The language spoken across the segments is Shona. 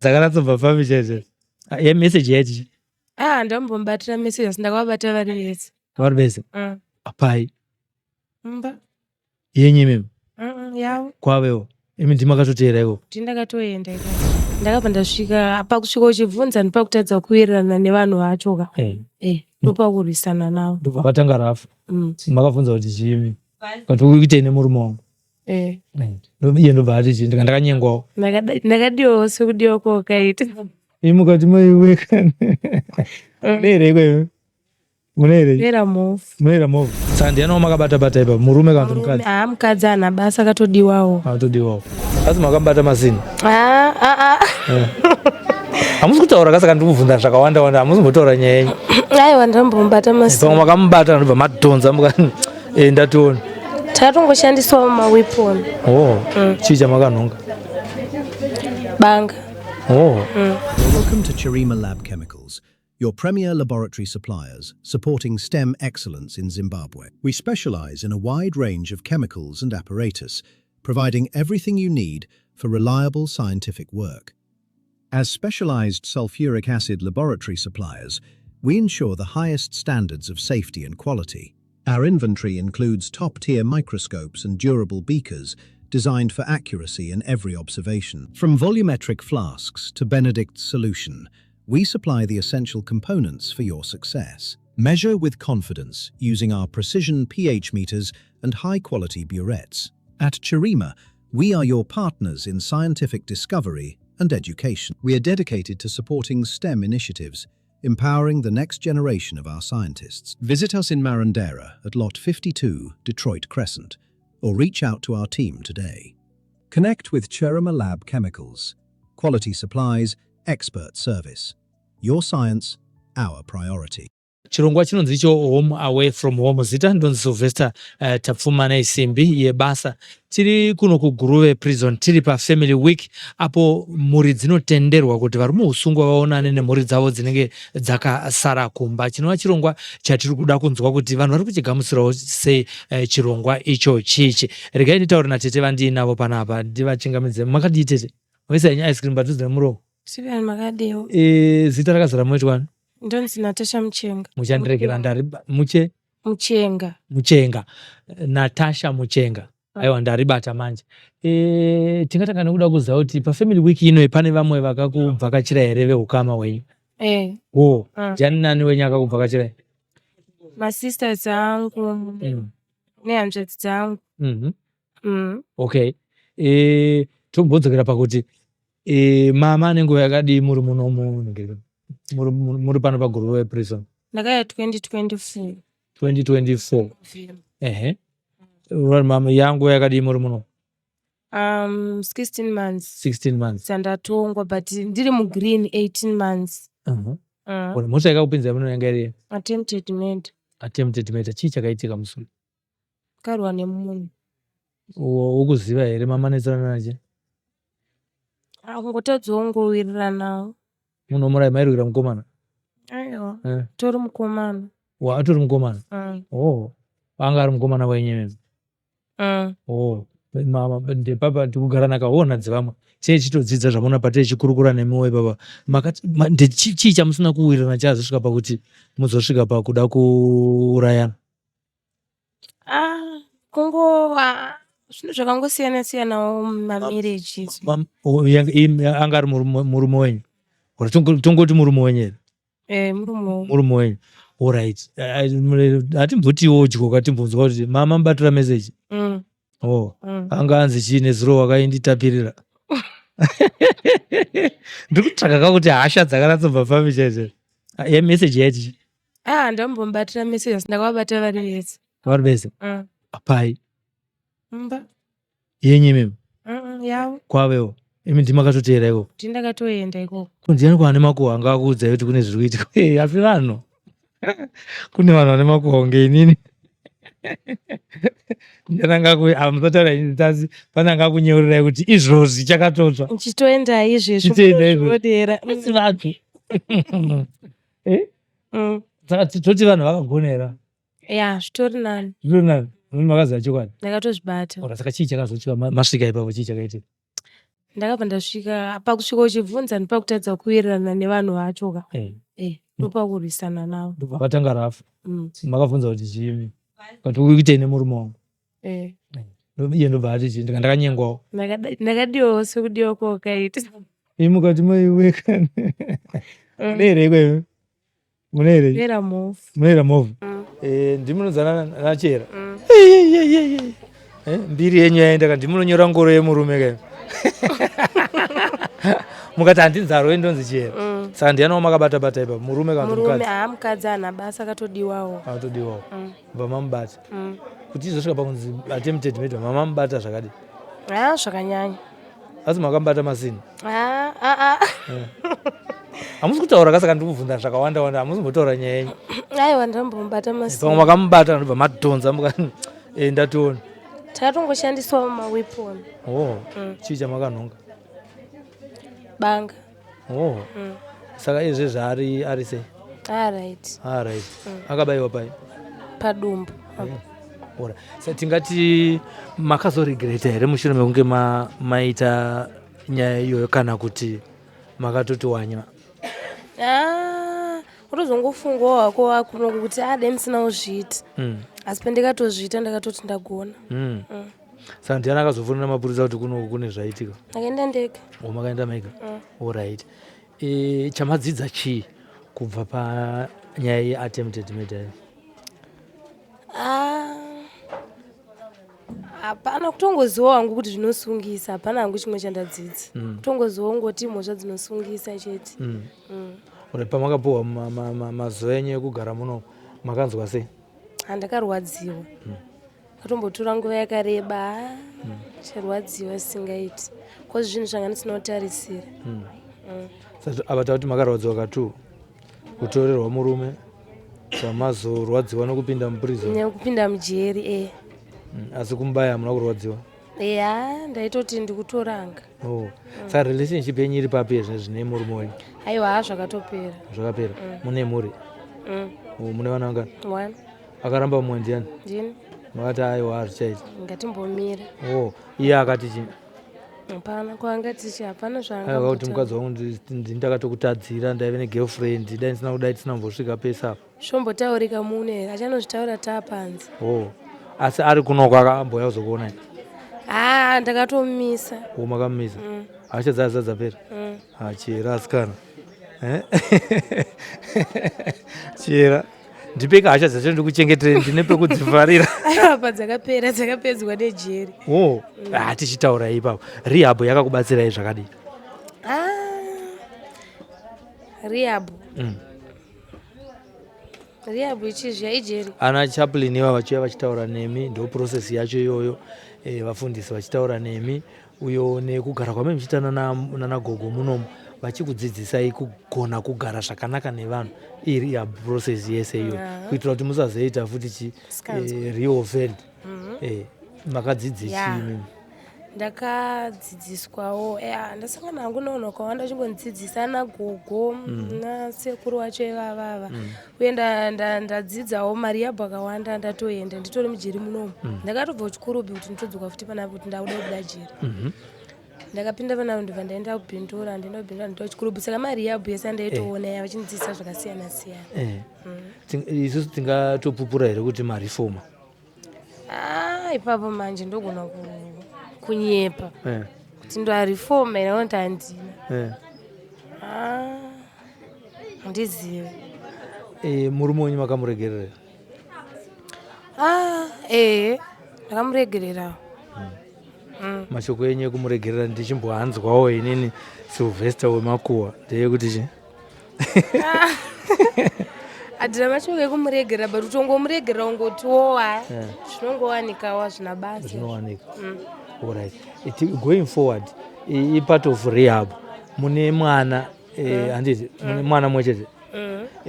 Dzakanatsobva papi chaizvo? Ah, Yemeseji yaiti Ah, ndambomubatira message asi ndakavabata vari vese. Vari vese? Apai? Mumba. Yenyu imimi? Yavo. Kwavewo imi ndimi makatoteera ikoko? Kuti ndakatoenda ikoko. Ndakabva ndasvika pakusvika uchibvunza ndopakutadza kuwirirana nevanhu vacho ka. Eh, ndopakurwisana navo. Ndobva vatanga rafu. Makabvunza kuti chii? Kati ukuitei nemurume wangu? Iye ndobva ati chii? Ndika ndakanyengwawo. Ndakadiwawo sekudiwa kwawakaita. Imi mukati maiwe kani. Munereiko imi? Muneere? Munoera movha. Munoera movha. Saka ndiani wamakabata bata ipapo? Murume kana kuti mukadzi? Haa, mukadzi haana basa, akatodiwawo. Akatodiwawo. Asi makabata masini? Haa, aa. Hamusi kutaura ka, saka ndiri kubvunza zvakawanda wanda, hamusi kumbotaura nyaya yenyu. Aiwa, ndambomubata masini. Pamwe makamubata ndobva madhonza muka ndationa. Takatongoshandisawo maweapon. Oh, chii chamakanhonga? Banga. Oh. Welcome to Chirima Lab Chemicals, your premier laboratory suppliers supporting STEM excellence in Zimbabwe. We specialize in a wide range of chemicals and apparatus, providing everything you need for reliable scientific work. As specialized sulfuric acid laboratory suppliers, we ensure the highest standards of safety and quality. Our inventory includes top-tier microscopes and durable beakers designed for accuracy in every observation. From volumetric flasks to Benedict's solution, we supply the essential components for your success. Measure with confidence using our precision pH meters and high-quality burettes. At Chirima, we are your partners in scientific discovery and education. We are dedicated to supporting STEM initiatives, empowering the next generation of our scientists. Visit us in Marondera at Lot 52, Detroit Crescent, or reach out to our team today. Connect with Chirima Lab Chemicals. Quality supplies, expert service. Your science, our priority. Chirongwa chinonzi icho Home Away From Home. Zita ndonzi Sylvester Tapfumana Isimbi yebasa. Tiri kuno kuGuruve Prison, tiri paFamily Week apo mhuri dzinotenderwa kuti vari muusungwa vaonane nemhuri dzavo dzinenge dzakasara kumba. Chinova chirongwa chatiri kuda kunzwa kuti vanhu vari kuchigamuchirawo sei chirongwa icho chichi. Regai nditaure natete vandiinavo panapa ndivachingamidze. Makadii tete? Maisa henyu ice cream padhuze nemuromo. Sivani, makadiwo? Zita rakazara moitwani? Ndonzi Natasha Muchenga. Muchandiregera ndari muche Muchenga. Muchenga. Natasha Muchenga. Aiwa, ndaribata manje. Tingatanga nekuda kuziva kuti paFamily Week ino pane vamwe vakakubvakachira here veukama hwenyu? Eh. Oh, ndiani nani wenyu akakubvakachirai? Masisters angu nehanzvadzi dzangu. Okay. Tombodzokera pakuti mama nenguva yakadii muri munomu, muri pano paGuruve Prison? Ndakauya 2024. 2024. Ehe. Mama yangu yakadii muri muno? 16 months. 16 months. Dzandatongwa, but ndiri mugreen 18 months. Mhosva yakakupinza muno yanga iri? Attempted murder. Attempted murder. Chii chakaitika musi uyu? Karwa nemunhu. Wokuziva here mamanetsana nache? Kungotadzawo kungowiriranawo. Munhu mairwira mukomana? Aiwa. Tori mukomana. Wa atori mukomana? Mm. Oh. Anga ari mukomana wenyu imimi? Mm. Oh. Mama ndepapa tikugara nakaona dzevamwe. Chee chitodzidza zvamuona patee chikurukura nemiwo ipapa. Makati chii chamusina kuwirirana chazosvika pakuti muzosvika pakuda kuurayana? Ah, kungo zvinhu zvakangosiyana siyanawo mumamarriages. Anga ari murume wenyu? Ora tongoti murume wenyu here? Eh, murume wangu. Murume wenyu. Alright. Hatimbotiwo dyoka timbonzwa kuti mama mubatira message. Oh. Anga anzi chii nezuro wakainditapirira? Ndiri kutsvaka ka kuti hasha dzakanatsobva papi chaizvo. Yemeseji yaiti chii? Ah, ndambomubatira message asi ndakavabata vari vese. Vari vese? Apai? Mumba. Yenyu imimi? Yavo. Kwavewo imi ndimi makatoteera ikoko? Kuti ndakatoenda ikoko. Kundiani kwaane makuhwa anga akuudzai kuti kune zviri kuitika? Asi vanhu, kune vanhu vane makuhwa kunge inini. Ndiani anga musataura ini tasi, pane anga akunyeurirai kuti izvozvi chakatotsva? Chitoenda izvezvi. Chitoenda izvezvi. Munozvionera. Asi vanhu. Eh? Saka toti vanhu vakagonera. Ya, zvitori nani. Zvitori nani. Makaziva chokwadi. Ndakatozvibata. Ora, saka chii chakazoitika masvika ipapo, chii chakaitika? Ndakabva ndasvika pakusvika uchibvunza ndipakutadza kuwirirana nevanhu vacho ka. Eh. Eh, ndopakurwisana navo. Ndobva vatanga rafu. Makabvunza kuti chii? Kati uri kuitei nemurume wangu? Eh. Iye ndobva ati chii? Ndika ndakanyengwawo. Ndakadiwawo sekudiwa kwawakaita. Imi mukati maiwe kani. Mune here ikweyo? Mune here? Era movha. Munoera movha? Eh, ndimi munonzana nachera. Eh, mbiri yenyu yaenda ka ndimi munonyora ngoro yemurume ka. Mukati handinzarwe ndonzi chera. Saka ndiani wamakabata bata ipapo? Murume kana kuti Murume mukadzi? haa mukadzi haana basa akatodiwawo. Akatodiwawo. Bva mamubata. Kuti izosvika pakunzi attempted murder mamamubata zvakadii? Haa zvakanyanya. Asi makamubata masini? Haa aa. Hamusi kutaura ka saka ndiri kubvunza zvakawanda wanda hamusi kumbotaura nyaya yenyu. Aiwa ndambomubata masini. Pamwe makamubata ndobva madhonza muka eh, ndatoona. Takatongoshandisawo maweapon. Oh, chii chamakanhonga? Banga. Oh. Saka izvi zvaari ari sei? Alright. Ah, right. Akabayiwa pai? Padumbu. Ora. Sa tingati makazoregreta here mushure mekunge maita nyaya iyoyo kana kuti makatoti wanywa? Ah, utozongofungawo hako wakuno kuti ah dai musina kuzviita. Asi pandikatozviita ndakatoti ndagona. Saka ndiani akazofonera mapurisa kuti kuno kune zvaitika? Ndakaenda ndega. O makaenda mega? Alright. E, chamadzidza chii kubva panyaya yeattempted murder? Ah, hapana kutongoziva hangu kuti zvinosungisa hapana hangu chimwe chandadzidza. Kutongoziva ngoti mhosva dzinosungisa chete. Alright, pamakapuhwa mazuva enyu ekugara muno makanzwa sei? Handakarwadziwa. Katombotora nguva yakareba charwadziwa singaiti. Cause zvinhu zvanga ndisina kutarisira. Saka apa takuti makarwadziwa katu kutorerwa murume zvamazorwadziwa nokupinda muprison. Nekupinda mujeri eh. Asi kumubaya hamuna kurwadziwa? Ya, ndaitoti ndikutoranga. Oh. Saka relationship yenyu iri papi zvinezvi nemurume wenyu? Aiwa haa zvakatopera. Zvakapera. Mune mhuri? Oh, mune vana vangani? One. Akaramba mumwe ndiani? Ndini. Makati aiwa hazvichaiti. Ngatimbomira. Oh, iye akati chii? Hapana kwaangati chi hapana Aiwa kuti zvaanga. mukadzi wangu ndini ndakatokutadzira ndaive negirlfriend dai ndisina kudai tisina kumbosvika pese apa. Zvombotaurika muno here achanozvitaura taapanze. Oh. Asi ari kunoko akambouya kuzokuonai? Haa ndakatomisa. Oh, makamumisa? Hasha dzaa dzapera? Ah, chera asikana. Eh? Chera. Ndipeka hasha dzacho ndikuchengetere ndine pekudzivharira. Aiwa pa dzakapera dzakapedzwa nejeri. Oh, ah tichitaura ipapo. Rehab yakakubatsirai zvakadii? Ah, rehab. Rehab ichizviya ijeri. Ana chaplain ivava vachiuya vachitaura nemi ndo process yacho iyoyo vafundisi vachitaura nemi uyo nekugara kwame muchiita nana gogo munomu vachikudzidzisai kugona kugara zvakanaka nevanhu iri rehab process yese iyoyo kuitira kuti musazoita futi chi Sikanzwa. Reoffend. Makadzidziswa Yeah. imimi? Ndakadzidziswawo ya ndasangana hangu nevanhu vakawanda vachingondidzidzisa ana gogo nasekuru wacho ivavava uye ndadzidzawo marehab akawanda ndatoenda nditori mujeri munomu. Ndakatobva kuchikurubi kuti nditodzoka futi panapa kuti ndakuda kubuda jeri. Ndakapinda panapa ndobva ndaenda kubhindura ndaenda kubhindura nditoa kuchikurubi saka marehab yese andaitoona ya vachindidzidzisa zvakasiyana siyana. Isusu tingatopupura here kuti mareformer? Ah, ipapo manje ndogona kunyepa kuti ndoareforma here kuti handina. Ah, handizivi. Murume wenyu makamuregerera here? Ah, ehe ndakamuregerera. Mashoko enyu ekumuregerera ndichimboanzwawo inini Sylvester wemakuhwa ndeyekuti chi? Handina mashoko ekumuregerera but kutongomuregerera ungotiwowa zvinongowanikawo hazvina basa. Zvinowanika. Alright. Going forward ipart of rehab mune mwana handiti mune mwana mumwe chete?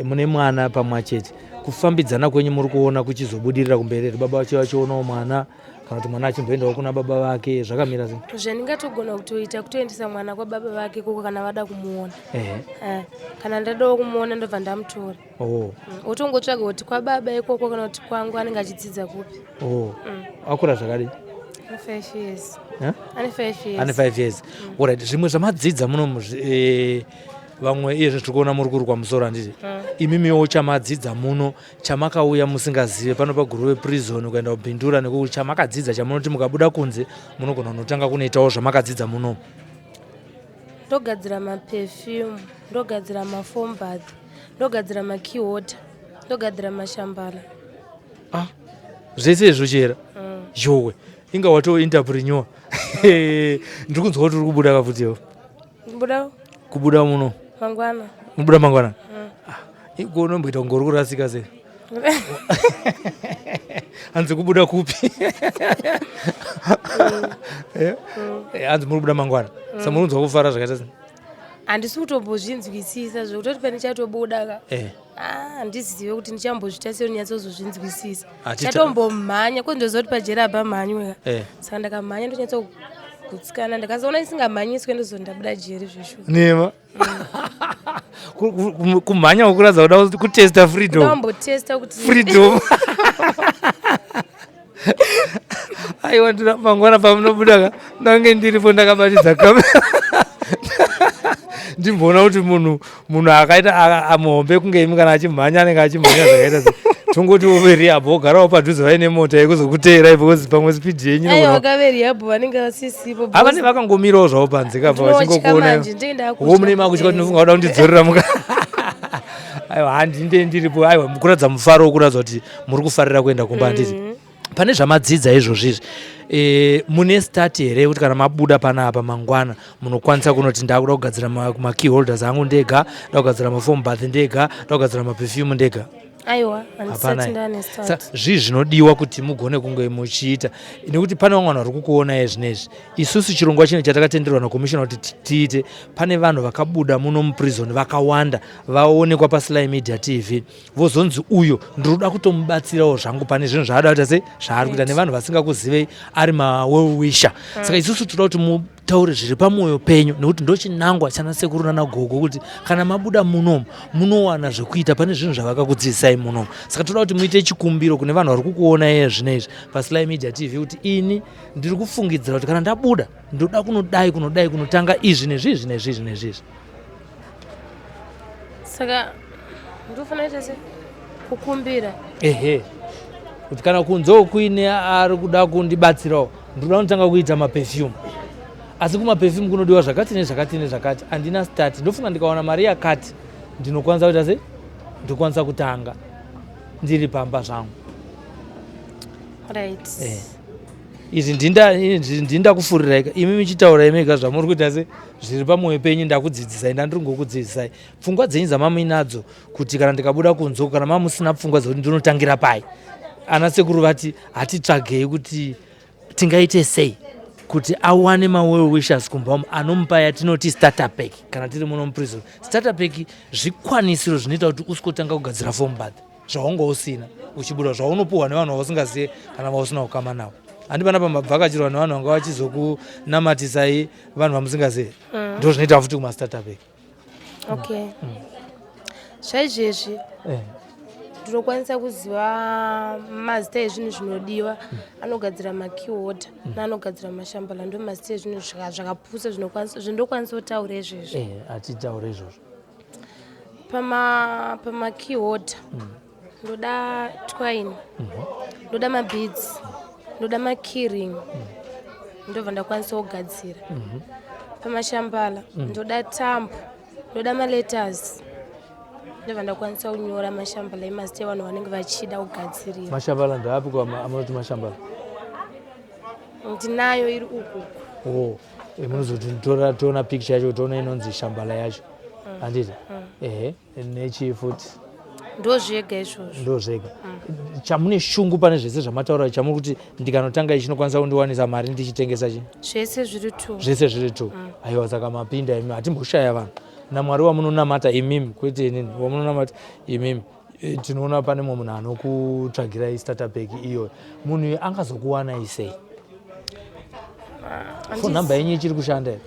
Mune mwana pamwe chete kufambidzana kwenyu muri kuona kuchizobudirira kumberi here baba vacho vachionawo mwana kana kuti mwana achimboendawo kuna baba vake zvakamira sei? Zvandingatogona kutoita kutoendesa mwana kwababa vake koko kana vada kumuona. Kana ndadawo kumuona ndobva ndamutora. Otongotsvaga kuti kwababa ikoko kana kuti kwangu anenge achidzidza kupi. Oh. Akura zvakadii? Ane 5 years. Ane 5 years. Alright, zvimwe zvamadzidza muno, vamwe iyezvo tiri kuona muri kurukwa musoro, handiti? Imimiwo chamadzidza muno, chamakauya musingazive pano paGuruve Prison kuenda kuBindura, nekuti chamakadzidza chamunoti mukabuda kunze munogona kunotanga kunoitawo zvamakadzidza muno? Ndogadzira maperfume, ndogadzira mafoam bath, ndogadzira makeyholder, ndogadzira mashambala. Ah, zvese izvo chera? Yowe, inga wato entrepreneur. Ndiri kunzwa kuti uri kubuda kafutiwo. Buda. Kubuda muno? Mangwana. Mubuda mangwana? Ah, iko unomboita kunge uri kurasika sei? Hanzi kubuda kupi? Hanzi muri kubuda mangwana, sa muri kunzwa kufara zvakaita sei? Handisi kutombozvinzwisisa zvekutoti pandichatobuda ka. Ah, handizive kuti ndichambozvita sei, ndinyatsozozvinzwisisa. Chatombomhanya ko, ndoziva kuti pajeri hapamhanywe ka. Saka ndakamhanya ndonyatsogutsikana, ndakazoona isingamhanyiswe, ndozoti ndabuda jeri zveshuwa. Nema kumhanya kukuratidza kuda kutesta freedom. Ndambotesta kuti freedom. Aiwa, ndina mangwana pamunobuda ka, ndange ndiripo ndakabatidza kamera, ndimboona kuti munhu akaita muhombe kunge imi, kana achimhanya anenge achimhanya zvakaita sei. Tongoti overehab wogarawo padhuze vaine mota yekuzokuteerai, because pamwe speed yenyu Aiwa, inogona vakaverehab vanenge vasisipo. Havane vakangomirawo zvavo panze kapa. Ndinotya vachingokuona. Manje, ndenge ndakutya. Wo mune makutya kuti ndinofunga kuda kundidzorera muka. Aiwa, handinde ndiripo. Aiwa, kuratidza mufaro wokuratidza kuti muri kufarira kuenda kumba, handiti? Pane zvamadzidza izvozvi izvi, mune start here kuti kana mabuda panapa mangwana munokwanisa kunoti ndakuda kugadzira makey holders angu ndega, ndakugadzira mafoam bath ndega, ndakugadzira maperfume ndega? Aiwa, handisati Hapana. ndane start. Zvii zvinodiwa kuti mugone kunge muchiita? Nekuti pane vamwe vanhu vari kukuonai zvinezvi. Isusu chirongwa chino chatakatenderwa nakomishona kuti tiite, pane vanhu vakabuda muno muprison vakawanda vaonekwa paSly Media TV, vozonzi uyo ndinoda kutomubatsirawo zvangu pane zvinhu zvaada kuita, sei zvaari kuita, nevanhu vasingakuzivei ari mawell-wisher. Saka isusu toda kuti mutaure zviri pamwoyo penyu, nekuti ndochinangwa chana sekuru nanagogo, kuti kana mabuda munomu munowana zvekuita pane zvinhu zvavakakudzidzisai munomu. Saka toda kuti muite chikumbiro kune vanhu vari kukuonai zvinezvi paSly Media TV, kuti ini ndiri kufungidzira kuti kana ndabuda ndoda kunodai, kunodai, kunotanga izvi nezvizvi nezvizvi nezvizvi. Saka ndofanira kuita se kukumbira? Ehe, kuti kana kunzewo kuine ari kuda kundibatsirawo, ndinoda kunotanga kuita maperfume, asi kumaperfume kunodiwa zvakati nezvakati nezvakati, handina start. Ndofunga ndikawana mari yakati ndinokwanisa kuita sei, ndokwanisa kutanga ndiri pamba zvangu. Right. Izvi ndinda kufuriraika imi michitaura mega zvamuri kuita, se zviri pamwoyo penyu. Ndakudzidzisai, ndandiri ngokudzidzisai pfungwa dzenyu dzamamuinadzo, kuti kana ndikabuda kunze, kana mamusina pfungwa dzekuti ndinotangira pai, ana sekuru vati hatitsvagei kuti tingaite sei kuti awane mawell wishers kumba umu anomupa yatinoti starter pack kana tiri muno muprison. Starter pack zvikwanisiro zvinoita kuti usikotanga kugadzira foam bath zvaunga usina uchibuda, zvaunopuhwa nevanhu vausingazive kana vausina kukama navo. Handi panapa mabvakachirwa nevanhu vanga vachizokunamatisai, vanhu vamusingazive? Ndo zvinoita futi kumastarter pack. Okay, zvaizvezvi ndinokwanisa kuziva mazita ezvinhu zvinodiwa, anogadzira makeyholder neanogadzira mashambala. Ndo mazita ezvinhu zvakapusa zvindokwanisa kutaura izvezvi. Hatitaure izvozvo. Pamakeyholder ndoda twine, ndoda mabeads, ndoda makeyring, ndobva ndakwanisa kugadzira. Pamashambala ndoda tambo, ndoda maletters, ndobva ndakwanisa kunyora mashambala emazita evanhu vanenge vachida kugadzirira. Mashambala ndaapi amunoti mashambala? Ndinayo iri ukuku. O, munozoti tora toona picture yacho, toona inonzi shambala yacho, handiti? Ehe, nechii futi? Ndo zvega izvozvo. Ndo zvega. Chamune shungu pane zvese zvamataura, chamuri kuti ndikanotanga ichi chinokwanisa kundiwanisa mari ndichitengesa chi? Zvese zviri two. Zvese zviri two. Aiwa, saka mapinda imi. Hatimboshaya vanhu namwari wamunonamata imimi, kwete inini, wamunonamata imimi. Tinoona pane mumwe munhu anokutsvagirai starter pack iyoyo. Munhu uyu angazokuwanai sei? Phone number yenyu ichiri kushanda here?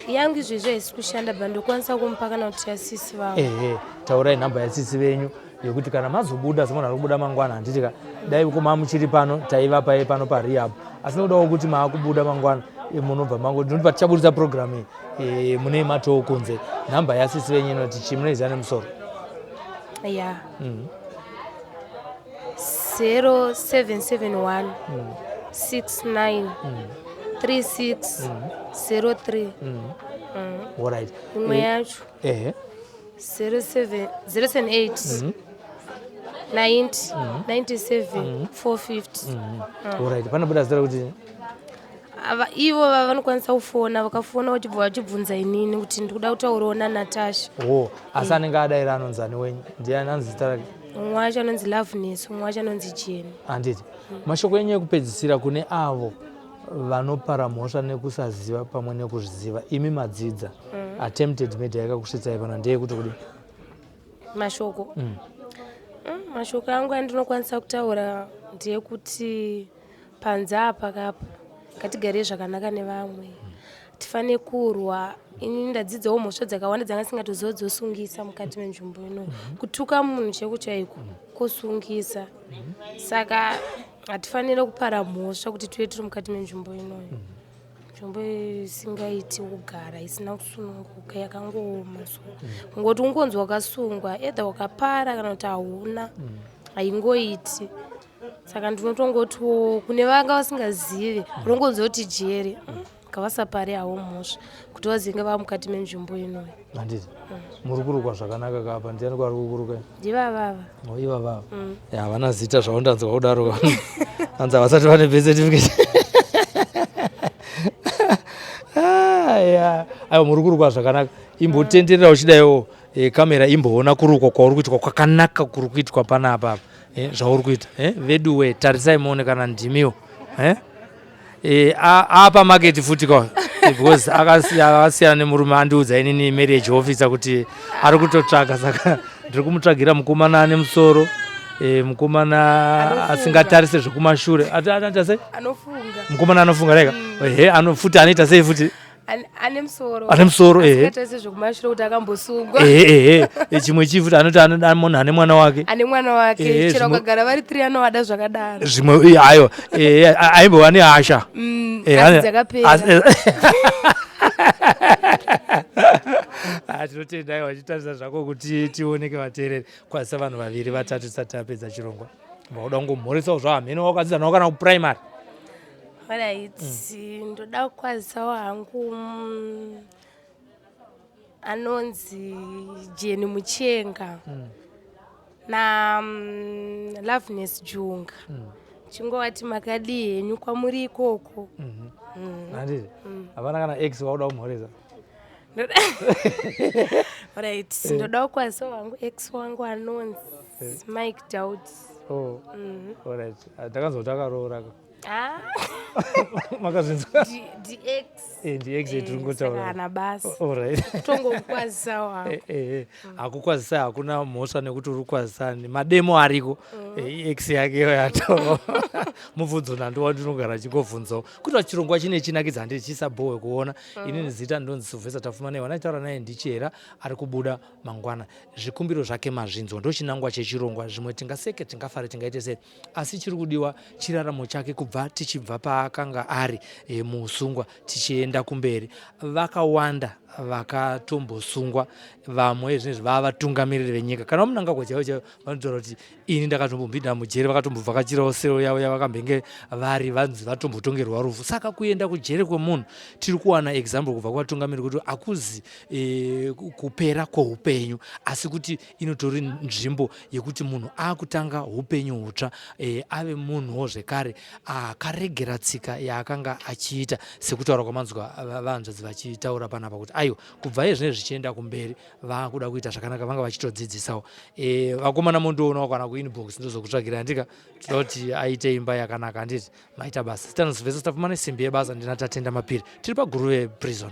Yangu izvezvi haisi kushanda, but ndokwanisa kumupa kana kuti yasisi vavo. Ehe, taurai nhamba yasisi venyu. yekuti kana mazobuda semunhu ari kubuda mangwana handiti ka dai ko mamuchiri pano taiva paye pano parehab asi nekudawo kuti maakubuda mangwana eh, munobva mango ndinoti patichaburitsa program iyi eh, mune matoo kunze nhamba yasisi venyu inoti chii munoiziva nemusoro ya 0771 69 36 03. Alright. Imwe yacho Ehe. 07 078 90 97 450. Alright, panobuda zita rekuti Ava ivo vava vanokwanisa kufona, vakafona vachibva vachibvunza inini kuti ndikuda kutaurawo naNatasha. O, asi anenge adaira anonzani wenyu ndiani, anzi zita rake? Umwe wacho anonzi Loveness, umwe wacho anonzi Jeni. Handiti mashoko enyu ekupedzisira kune avo vanopara mhosva nekusaziva pamwe nekuzviziva, imi madzidza attempted murder yakakusvitsai pano, ndeyekuti kudi? Mashoko mashoko angu andinokwanisa kutaura ndeyekuti panze apa kapa ngatigarei zvakanaka nevamwe, tifane kurwa. Inini ndadzidzawo mhosva dzakawanda dzanga singatoziva dzosungisa mukati menzvimbo ino. Kutuka munhu chaiko chaiko kosungisa, saka hatifaniri kupara mhosva kuti tive tiri mukati menzvimbo inoyi, nzvimbo isingaiti kugara, isina kusununguka, yakangooma. So kungoti ungonzi wakasungwa, either wakapara kana kuti hauna, haingoiti. Saka ndinotongotiwo kune vanga vasingazive, unongonzwa kuti jeri, ngavasapare havo mhosva kuti vazenge vava mukati menzvimbo inoyi. Handiti muri kurukwa zvakanaka kapa? Ndiani kwari kukuruka? Ndivavava. Oh, ivavava Ya, havana zita zvavo, ndanzwa kudaro, hanzi havasati vane birth certificate. Ah, ya. Aiwa, muri kurukwa zvakanaka. Imbotenderera uchidaiwo kamera imboona kurukwa kwauri kuitwa kwakanaka kuri kuitwa panapa apa. Zvauri kuita, veduwe, tarisai muone kana ndimiwo. Apa market futi ka, because akasiyana nemurume. Andiudza inini marriage officer kuti ari kutotsvaka, saka ndiri kumutsvagira mukomana ane musoro, mukomana asingatarise zvekumashure. Ati sei? Anofunga. Mukomana anofunga rega, ehe, futi anoita sei futi? Ane musoro. Ane musoro, ehe. Asingatarise zvekumashure kuti akambosungwa. Ehe, chimwe chii futi? Anoti anoda munhu ane mwana wake. Ane mwana wake. Chero ukagara vari three, anovada zvakadaro. Zvimwe ayo aimbova nehasha. Asi dzakapera. Ah, tinotenda. Aiwa, achitarisa zvako kuti tioneke vateereri. Kwazisa vanhu vaviri vatatu tisati tapedza chirongwa. Vauda kungomhoresawo zvavo, hamene wakadzidza navo kana kuprimary. Alright, ndoda kukwazisawo hangu anonzi Jeni Muchenga na Loveness Junga. Chingovati makadii henyu kwamuri ikoko. Handiti hapana kana ex wauda kumhoresa? Alright, ndoda kukwazisawo hangu ex wangu anonzi Mike Daud. Oh, alright. Ah, ndakanzwa kuti akaroora ka. Ah, Makazvinzwa? Ndi ex. Ndi ex yetiri kungotaura. Saka haana basa. Alright. Tongomukwazisa wangu. Hakukwazisai hakuna mhosva nekuti uri kukwazisani, mademo ariko. Ex yake iyo yataura mubvunzo nandiwa ndinogara achingobvunzawo kuti chirongwa chine chinakidza, handiti chisabhowe kuona. Inini zita ndinonzi Sylvester Tafumanei, wandachitaura naye ndichera ari kubuda mangwana. Zvikumbiro zvake mazvinzwa, ndo chinangwa chechirongwa. Zvimwe tingaseke, tingafare, tingaite sei, asi chiri kudiwa chiraramo chake kubva tichibva paakanga ari muusungwa tichienda kumberi. Vakawanda vakatombosungwa, vamwe zvinezvi vava vatungamiriri venyika. Kana vaMnangagwa chaivo chaivo vanotaura kuti ini ndakatombopinda mujeri, vakatombovhakachirawo sero yavo yavakambenge vari, vanzi vatombotongerwa rufu. Saka kuenda kujere kwemunhu, tiri kuwana example kubva kuvatungamiri kuti hakuzi kupera kweupenyu, asi kuti inotori nzvimbo yekuti munhu akutanga upenyu hutsva, ave munhuwo zvekare akaregera tsika yaakanga achiita, sekutaura kwamanzwa vanzvadzi vachitaura panapa kuti aiwa, kubva iye zvinezvi zvichienda kumberi vakuda kuita zvakanaka. Vanga vachitodzidzisawo vakomana. Mondoonawo kana kuinbox, ndozokutsvagira, handika toda kuti aite imba yakanaka, handiti? Maita basa. Sitanus Vese Tafumane, simbi yebasa. Ndina Tatenda Mapiri, tiri paGuruve Prison.